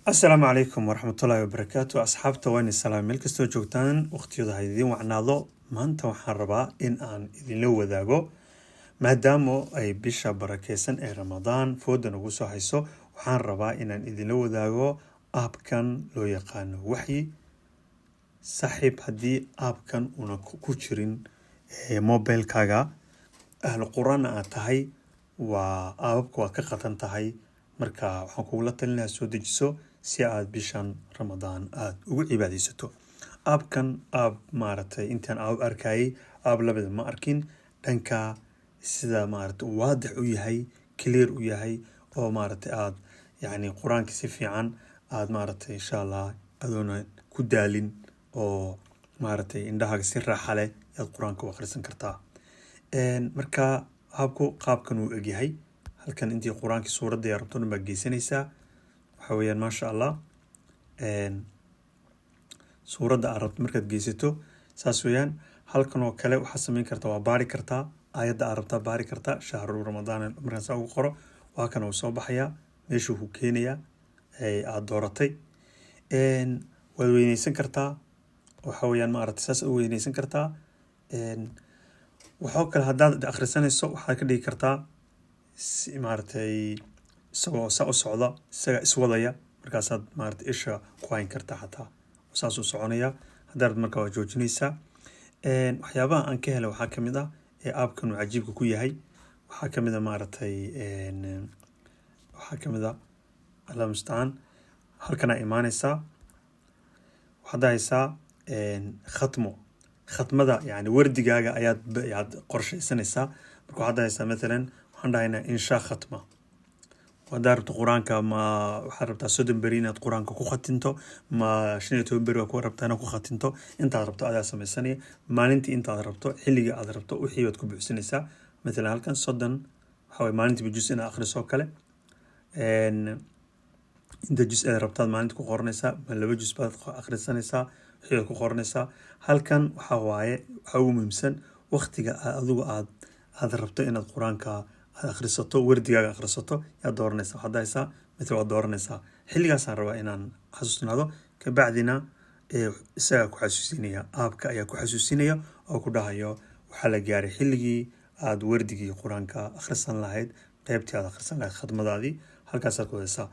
Asalaamu calaykum waraxmatullaahi wabarakaatu. Asxaabta, waan salaam meel kastoo joogtaan, waqtiyadu ha idiin wacnaado. Maanta waxaan rabaa in aan idinla wadaago, maadaama ay bisha barakeysan ee Ramadaan fooda nagu soo hayso, waxaan rabaa inaan idinla wadaago app-kan loo yaqaano Waxyi. Saaxiib, haddii app-kan una ku jirin mobilkaaga, ahlu Qur-aanna aad tahay, waa app-abka waad ka qatan tahay. Marka waxaan kugula talinayaa soo dejiso si aad bishan Ramadaan aada ugu cibaadeysato. App-kan app maaragtay intaan app arkayay, app labada ma arkin dhanka sida maaragtay uu waadix u yahay, clear u yahay, oo maaragtay aad yacni Qur-aanka si fiican aad maaragtay insha Allah adoona ku daalin oo maaragtay indhahaaga si raaxa leh yaad Qur-aanka u akhrisan kartaa. Marka app-ku qaabkan uu egyahay. Halkan intii Qur-aankii suuradda yaa rabto dhan baad geysanaysaa. Waxa weeyaan, maasha Allah, suuradda aad rabto markaad geysato, saas weeyaan. Halkan oo kale waxaad samayn kartaa, waa baari kartaa aayadda aad rabtaa, baari kartaa shahru Ramadaan. Markaan saa ugu qoro, waa kan uu soo baxayaa, meeshuu ku keenayaa aada dooratay. Waad weyneysan kartaa, waxa weeyaan maaragtay saas u weyneysan kartaa. Waxoo kale haddaad akhrisanayso, waxaad ka dhigi kartaa si maaragtay isagoo saa u socda, isaga iswadaya. Markaasaad maaragtay isha ku hayn kartaa, xataa saasuu soconaya. Haddaad marka waa joojinaysaa. Waxyaabaha aan ka helay waxaa kamid ah ee app-kan uu cajiibka ku yahay, waxaa kamid a maaragtay, waxaa kamid a, Allah mustacaan, halkanaa imaaneysaa, waxaad dhahaysaa khatmo. Khatmada yani wardigaaga ayaad qorsheysanaysaa. Marka waxaad dhahaysaa, mathalan waxaan dhahaynaa inshaa khatma. Haddaa rabto Qur-aanka, ma waxaad rabtaa 30 beri inaad Qur-aanka ku khatinto, ma 15 beri waa ku rabtaa inaad ku khatinto, intaad rabto adaa sameysanaya. Maalintii intaad rabto, xilliga aad rabto, wixii baad ku buuxsanaysaa. Matalan halkan 30 waxaa waye maalintiiba jus inaad akhriso kale. Inta jus aad rabtaad maalinta ku qoranaysaa, ma laba jus baad akhrisanaysaa, wixii baad ku qoranaysaa. Halkan waxaa waaye waxaa ugu muhiimsan waqtiga adigu aad rabto inaad Qur-aanka aad akhrisato, wardigaaga akhrisato, yaad dooranaysaa. Waxaad dahaysaa mithal, waad dooranaysaa xilligaasaan rabaa inaan xasuusnaado. Kabacdina isagaa ku xasuusinaya, app-ka ayaa ku xasuusinaya oo ku dhahayo waxaa la gaaray xilligii aada wardigii Qur-aanka akhrisan lahayd, qeybtii aad akhrisan lahayd, khadmadaadii halkaasaad ku wadaysaa.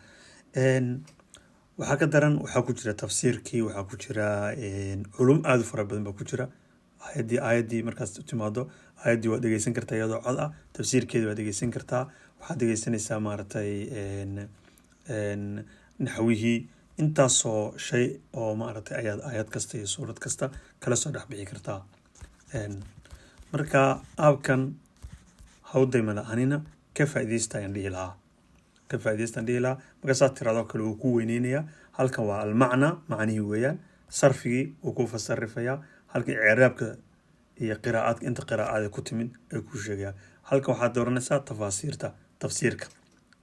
Waxaa ka daran, waxaa ku jira tafsiirkii, waxaa ku jira culum aada u fara badan baa ku jira. Aayaddii markaas timaado, aayaddii waad dhegeysan kartaa iyadoo cod ah, tafsiirkeedi waad dhegeysan kartaa. Waxaad dhegeysanaysaa maaragtay naxwihii, intaasoo shay oo maaragtay ayaad aayad kasta iyo suurad kasta kala soo dhex bixi kartaa. Marka app-kan hawdayma la-aanina, ka faa'iidaysta ayaan dhihi lahaa, ka faa'iidaystaan dhihi lahaa. Markaasaad tiraadoo kale wuu ku weyneynayaa. Halkan waa almacna, macnihii weeyaan, sarfigii wuu ku fasarifayaa. Halkan icraabka iyo qiraa'aadka, inta qiraa'aada ku timid ay kuu sheegaya. Halkan waxaad dooranaysaa tafaasiirta, tafsiirka,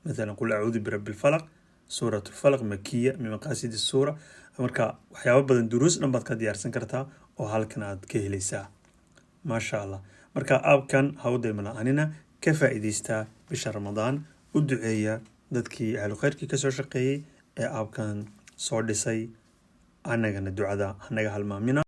mathalan qul acuudu birabbi lfalaq, suurat lfalaq makiya, min maqaasidi suura. Marka waxyaabo badan, duruus dhan baad ka diyaarsan kartaa oo halkan aad ka helaysaa, maasha Allah. Marka app-kan hawdayma la-aanina, ka faa'iidaystaa bisha Ramadaan. U duceeya dadkii ahlu khayrkii kasoo shaqeeyey ee app-kan soo dhisay, annagana ducada hanaga halmaamina.